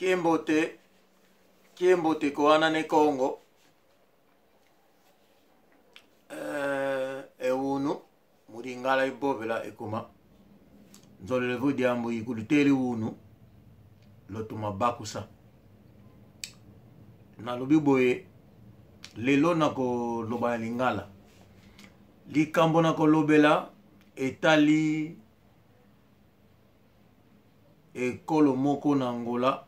Kimbote, kimbote koana ne Congo. Ewunu mulingala ibobela ekuma nzolelevu diambu ikuluteli wunu lotuma bakusa nalobi boye lelo nakoloba na lingala likambo nakolobela etali ekolo moko na Angola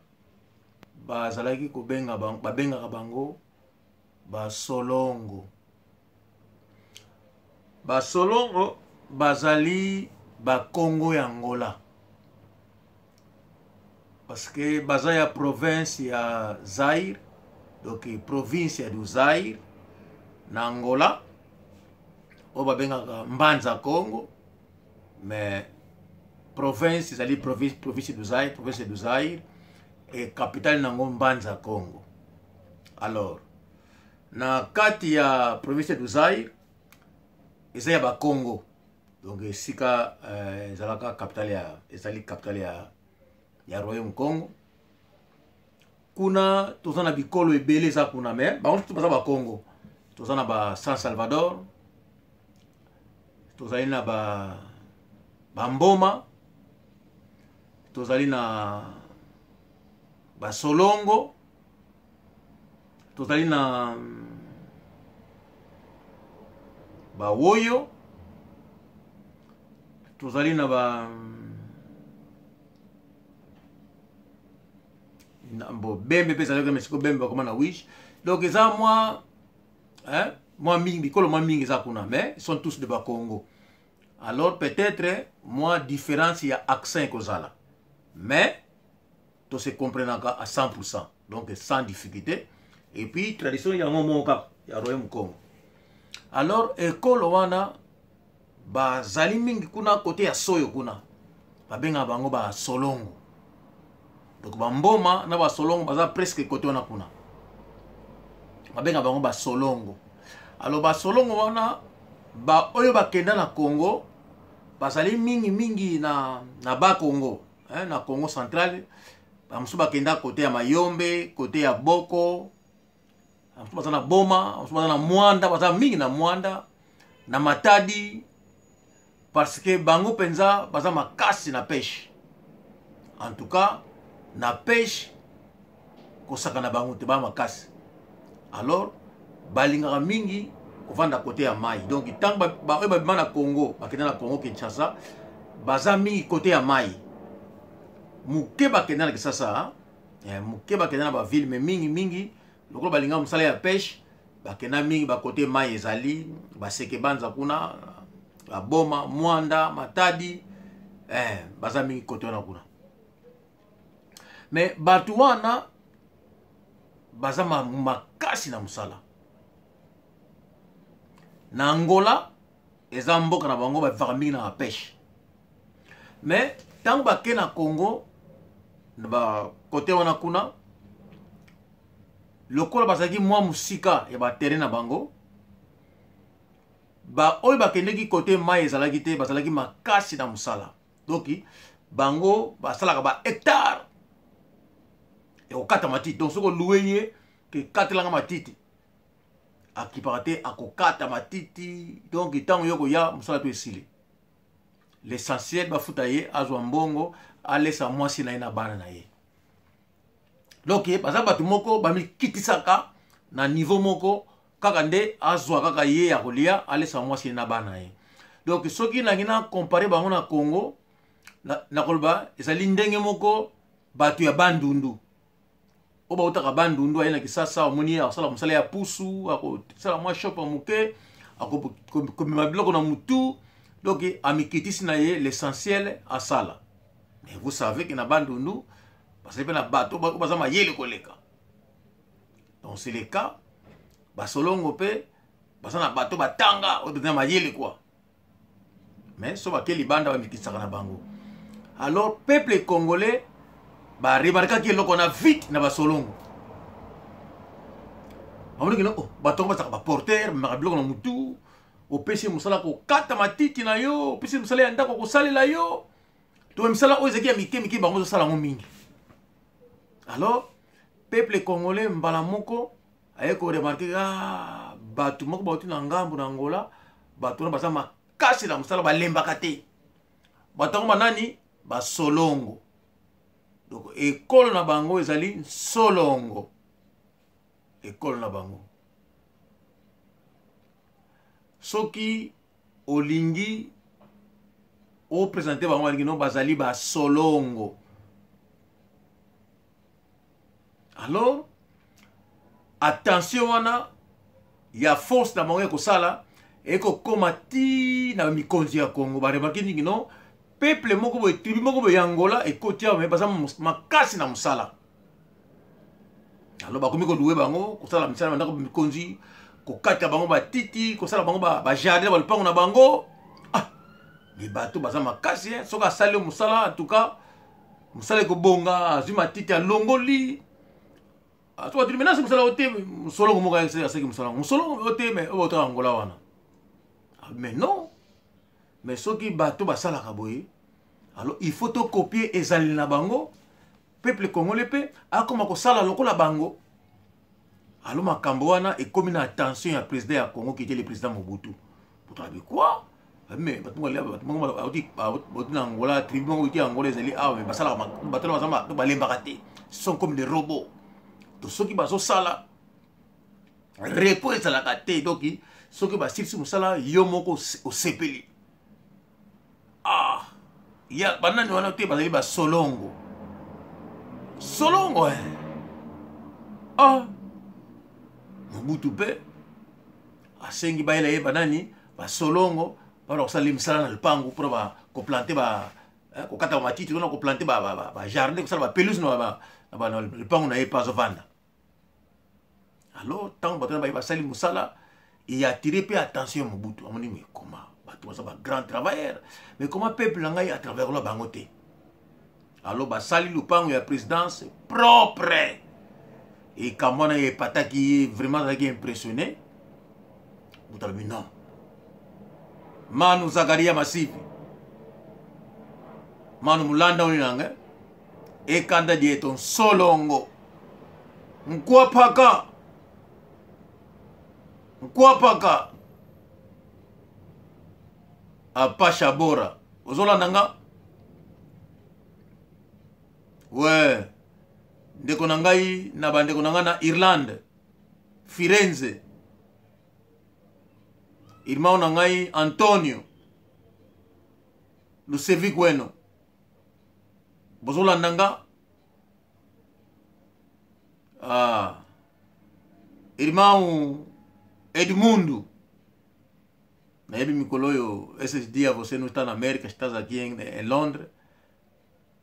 bazalaki kobenga babengaka bango basolongo. Basolongo bazali bakongo ya Angola parce que baza ya province ya Zaire, donc province ya du Zaire na Angola oyo babengaka Mbanza Congo, mais province ezali province, province du Zaire, province du Zaire et capitale nango Mbanza Congo. Alors na kati ya province du Zaire eza ya bakongo, donc esika ezalaka capitale ya ezali capitale ya royaume Congo. Kuna toza na bikolo ebele eza kuna, mais bango nyonso baza bakongo. Toza na ba San Salvador, tozali na ba bamboma, tozali na basolongo, tozali na bawoyo, tozali na ba bo bembe mpe ezalaki, mais sikoyo bembe bakoma na wish. Donc eza mwa hein, mwa mingi bikolo mwa mingi eza kuna, mais ils sont tous de bakongo. Alors peut-être mwa différence ya accent ekozala, mais to se comprenaka à 100%, donc sans difficulté. Et puis tradition yango moko kaka ya royaume Congo. Alors ekolo wana bazali mingi kuna kote ya soyo, kuna babengaka bango basolongo. Donc bamboma na basolongo baza presque kote wana, kuna babengaka bango basolongo. Alors basolongo wana ba oyo bakenda na Congo bazali mingi mingi na ba Congo, hein, na Congo central. Bamosusu bakenda kote ya Mayombe, kote ya Boko, bamosusu baza na Boma, bamosusu baza na Mwanda, baza mingi na Mwanda, na Matadi, parce que bango mpenza baza makasi na pêche. En tout cas na pêche kosaka na bango te, ba makasi. Alors balingaka mingi kovanda kote ya mai. Donc ntango baoyo babima na Congo bakenda na Congo Kinshasa, baza mingi kote ya mai. Moke bakenda na Kisasa, moke bakenda na baville, mais mingi mingi lokola balingaka mosala ya pêche, bakenda mingi bakote mai ezali, baseke banza kuna, baboma, Mwanda, Matadi, baza mingi kote wana kuna. Mais bato wana baza makasi na mosala. Na Angola eza mboka na bango, bavivaka mingi na bapêche. Mais ntango bake na Congo na bakote wana kuna, lokola bazalaki mwa mosika ya baterrain na bango, baoyo bakendeki kote mai ezalaki te bazalaki makasi na mosala. Donc bango basalaka ba hectare ya kokata matiti. Donc soki oluwe ye ke katelanga matiti, akipaka te, akokata matiti. Donc ntango yo koya mosala to esili, l'essentiel bafuta ye, azwa mbongo, alesa mwasi na ye na bana na ye. Donc baza bato moko bamikitisaka na niveau moko, kaka nde azwa kaka ye ya kolia, alesa mwasi na bana na ye. Donc soki nangi na compare bango na Congo, nakoloba ezali ndenge moko bato ya Bandundu oyo bautaka Bandundu, aye na Kisasa, omoni ye akosala mosala ya pusu, akosala mwa shop ya moke, akomema biloko na mutu. Donc amikitisi na ye, l'essentiel asala. Mais vous savez que na Bandundu bazali mpe na bato oyo baza mayele koleka. Donc c'est le cas basolongo mpe baza na bato batanga oyo baza mayele quoi, mais so bake libanda bamikisaka na bango. Alors peuple congolais baremarkaki eloko na vite na basolongo, bamonaki no, oh, bato yango bazalaka baporter, bamemaka biloko na mutu. Opesi mosala kokata matiti na yo, opesi mosala ya ndako kosalela yo, to misala oyo ezalaki ya mike mike, bango ezosala yango mingi. Alors peuple congolais mbala moko aye koremarke, ah, bato moko bauti na ngambo na Angola, bato wana baza makasi na mosala, balembaka te. Bato yango banani? Basolongo. Donc ekolo na bango ezali Nsolongo, ekolo na bango. Soki olingi opresente bango, balingi no bazali basolongo. Alors attention wana ya force na bango ya kosala ekokóma ti na mikonzi ya Congo. Baremarke mingi no peuple moko boye, tribu moko boye ya Angola ekoti awa, me baza makasi na mosala. Alors bakomi kolouer bango kosala misala na ndako mikonzi, kokata bango batiti, kosala bango bajardin, balupango na bango. Ah, me bato baza makasi, soki asali mosala, en tout cas mosala ekobonga. Azwi matiti, alongoli. So batuli maintenant mosala oyo te, mosolongo moko asaki mosala, mosolongo oyo te, mais oyo bautaka Angola wana. Mais non, mais soki bato basalaka boye, alors il faut tocopier ezaleli na bango. Peuple congolais mpe akoma kosala lokola bango. Alo makambo wana ekomi na attention ya président ya Congo, qui était le président Mobutu. Moto quoi, mais bato moko bauti na Angola, tribu moko euti Angola ezali awa, mais basalaka, bato wana baza balembaka te, sont comme des robots. To soki bazosala, repos ezalaka te. Donc soki basilisi mosala, yo moko osepeli. Ah, ya banani wana te? Bazali basolongo, solongo, eh. Ah, Mobutu mpe asengi bayela ye banani? Basolongo, mpona kosala misala na lupangu, mpona koplanter, kokata bamatiti, mpona koplanter bajardin, kosala bapelouse na lupangu na ye mpe azovanda. Alors ntango bato wana baye basali mosala, eattirer mpe attention ya Mobutu. Amoni, mais comment bato baza bagrand travailleur, mais comment peuple na ngai à travers la bango te? Alors basali lupango ya présidence propre. Ekambo wana epataki ye vraiment, azalaki impressionné. Moto alobi non, Manu Zakaria Masivi, Manu Mulanda oyo nanga ekanda dieto nsolongo nkwapaka nkwapaka apasha bora. Ozolanda nga? We ndeko na ngai, na bandeko na ngai na Irlande, Firenze, irmão na ngai Antonio Lusevic weno, bozolanda nga? Ah. Irmão Edmundo, nayebi mikolo oyo esses dias você não está na América, estás aqui em Londres.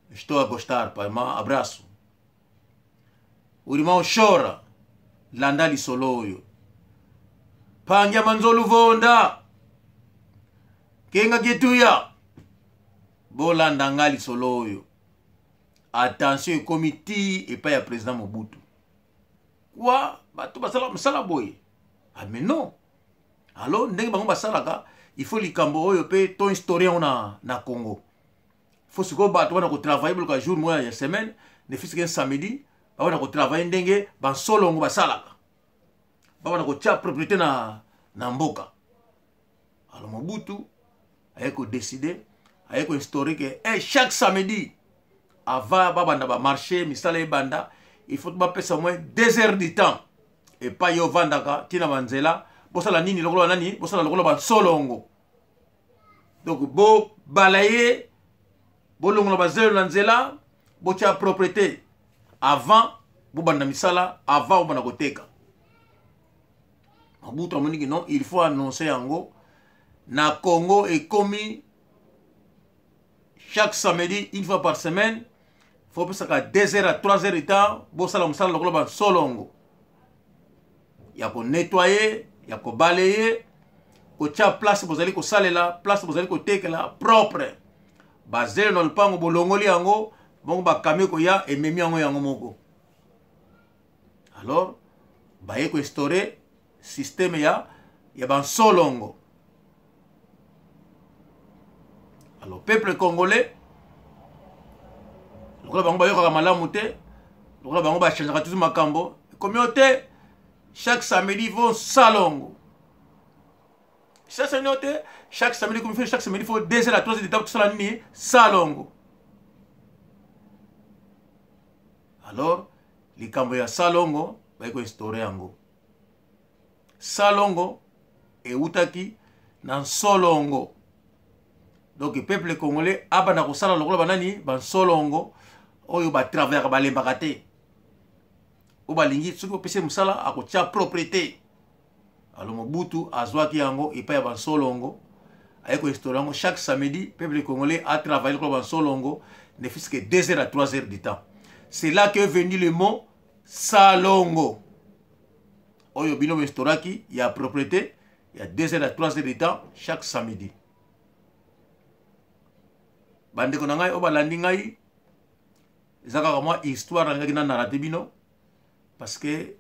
Estou a gostar, pai, irmão, abraço. O irmão chora, landa lisolo oyo. Pangia manzolu vonda kenga kituya, bolanda nga lisolo oyo. Attention ekomi ti epai ya président Mobutu. Kwa bato basala mosala boye? Ah, mais non, alors ndenge bango basalaka, il faut likambo oyo mpe to instaurer yango na Congo. Faut sikoyo bato wana kotravailler, boluka jour moko ya semaine, ne fût-ce qu'un samedi, bawana kotravailler ndenge bansolongo basalaka, bawana kotia propriété na mboka. Alors Mobutu aye kodécider, aye koinstaurer ke hey, chaque samedi avant babanda bamarché, misala ebanda, il faut bapesa moins 2 heures du temps epai yo ovandaka ntina banzela. Bosala nini lokola banani? Bosala lokola bansolongo. Donc bobala ye, bolongola bazelo na nzela, botia propriété avant bobanda misala, avant bobanda koteka. Mobutu amoniki non, il faut annoncer yango na Congo. Ekomi chaque samedi, une fois par semaine, faut opesaka 2 heures à 3 heures de temps, bosala mosala lokola basolongo ya konettoyer, ya kobalayer, kotia place bozali kosalela, place bozali kotekela propre. Bazelo na lupango, bolongoli yango, bongo bakami koya ememi yango yango moko. Alors baye koinstaurer système ya bansolongo. Alors peuple congolais, lokola bango bayokaka malamu te. Lokola bango bachangeaka toujours makambo, ekomi yo te chaque samedi faut salongo. Chaque samedi te, chaque samedi komi chaque samedi faut 2 heures à 3 heures de temps tosala nini? Salongo. Alors likambo ya salongo baye koinstaure yango. Salongo ewutaki na nsolongo. Donc peuple congolais abanda kosala lokola banani? Bansolongo oyo batravaillaka, balembaka te, oyo balingi soki opesi mosala akotia propreté. Alors Mobutu azwaki yango epai ya bansolongo, aye koinstaure yango chaque samedi peuple congolais a travaillé lokola bansolongo, ne fût-ce que 2 heures à 3 heures du temps. C'est là que est venu le mot salongo oyo bino boinstauraki ya propreté ya 2 heures à 3 heures du temps chaque samedi. Bandeko na ngai oyo balandi ngai, eza kaka mwa histoire nalingaki nanarate bino, parce que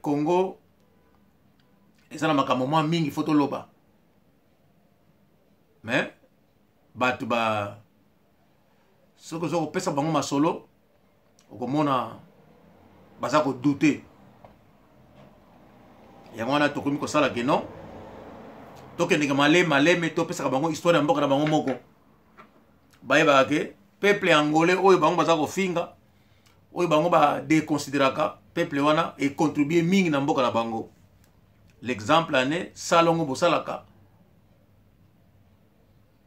Congo eza na makambo mwa mingi fo toloba, mais bato ba soki oza kopesa bango masolo, okomona baza kodute. Yango wana tokomi kosala ke non, tokendeke maleme maleme, topesaka bango histoire ya mboka na bango moko, bayebaka ke peuple angolais oyo bango baza kofinga, oyo bango badeconsideraka, peuple wana econtribue mingi na mboka na bango. L'exemple ane salongo bosalaka,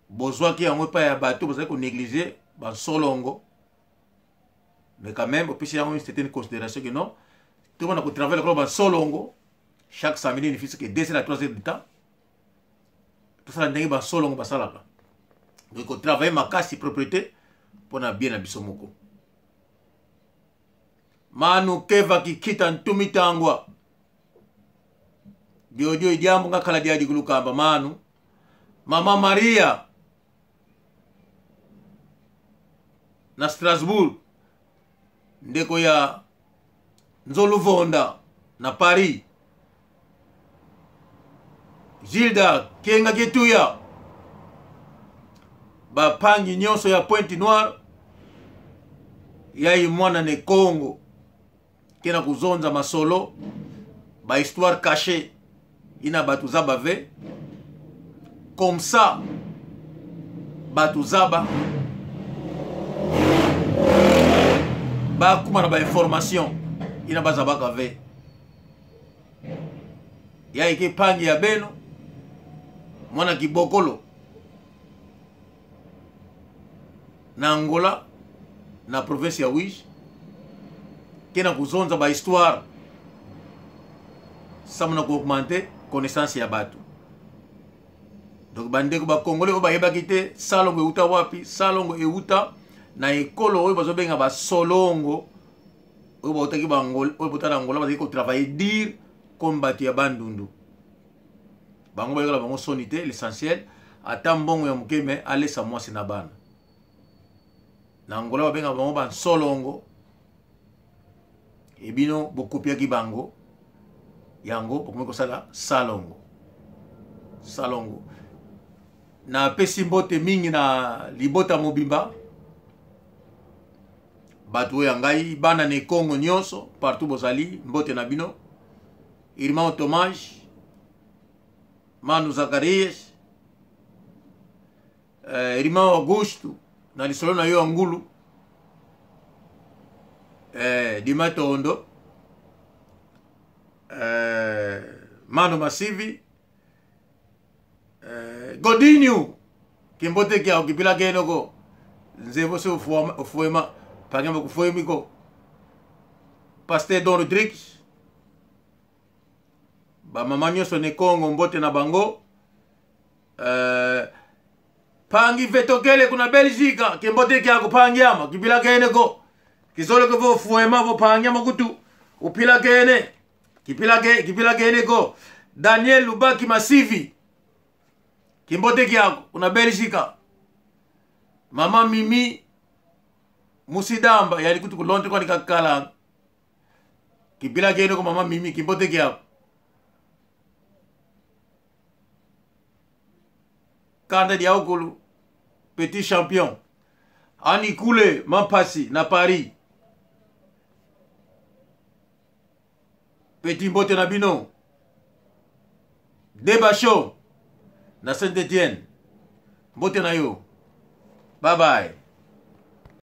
bozwaki yango epai ya bato bozali konéglige bansolongo, mais quand même opesi yango une certaine considération que non, tobanda kotravaille lokola bansolongo chaque samedi, ne fût-ce que 2 heures à 3 heures du temps, tosala ndenge bansolongo basalaka. Donc kotravaille makasi, propriété mpona bien na biso moko. Manu keva kikita ntumi tangwa diodio idiambo nga kala diadi kulukamba manu mama Maria na Strasbourg, ndeko ya Nzoluvonda na Paris, Gilda Kenga Kituya, bapangi nyonso ya Pointe Noire, yai mwana ne Congo kena kuzonza masolo ba histoire cachée ina bato zaba ve comme ça, bato zaba bakuma na bainformation ina bazabaka ve ya eke pangi ya beno mwana kibokolo na Angola na province ya Uige, ke na kozonza ba histoire sambo na koaugmente connaissance ya bato. Donc bandeko bakongole oyo bayebaki te salongo euta wapi, salongo euta na ekolo oyo bazobenga basolongo, oyo bautaki oyo bauta na Angola, bazalaki kotravaille dire comme bato ya Bandundu. Bango bayokala bango soni te, l'essentiel ata mbongo ya moke, me alesa mwasi na bana. Na Angola babengaka bango bansolongo, ebino bokopiaki bango yango, bokomi kosala salongo. Salongo, napesi mbote mingi na libota mobimba, bato oyo ya ngai, bana na ekongo nyonso partout bozali, mbote na bino. Irmão Tomás, Manu Zacarias, Irmão Augusto, na lisolo na yo ya ngulu, Dima Tondo, Manu Masivi, Godinho, kimbote kia okipila kenoko, nzebo se ofuema, pangema kufuemiko, Pasteur Don Rodrigues, bamama nyonso ne Congo, mbote na bango. Pangi vetokele kuna Belgique, kimbote kia kupangiama kipila kene ko kisolo ko fuema vo pangiama kutu upila kene kipila ke kipila kene ko Daniel Lubaki Masivi, kimbote kia kuna Belgique. Mama Mimi Musidamba yali kutu kulonte kwa nikakala kipila kene ko mama Mimi, kimbote kia kanda diaokolo petit champion Ani Kule Mampasi na Paris. Petit, mbote na bino. Deba Show na Saint Etienne, mbote na yo. Bye bye.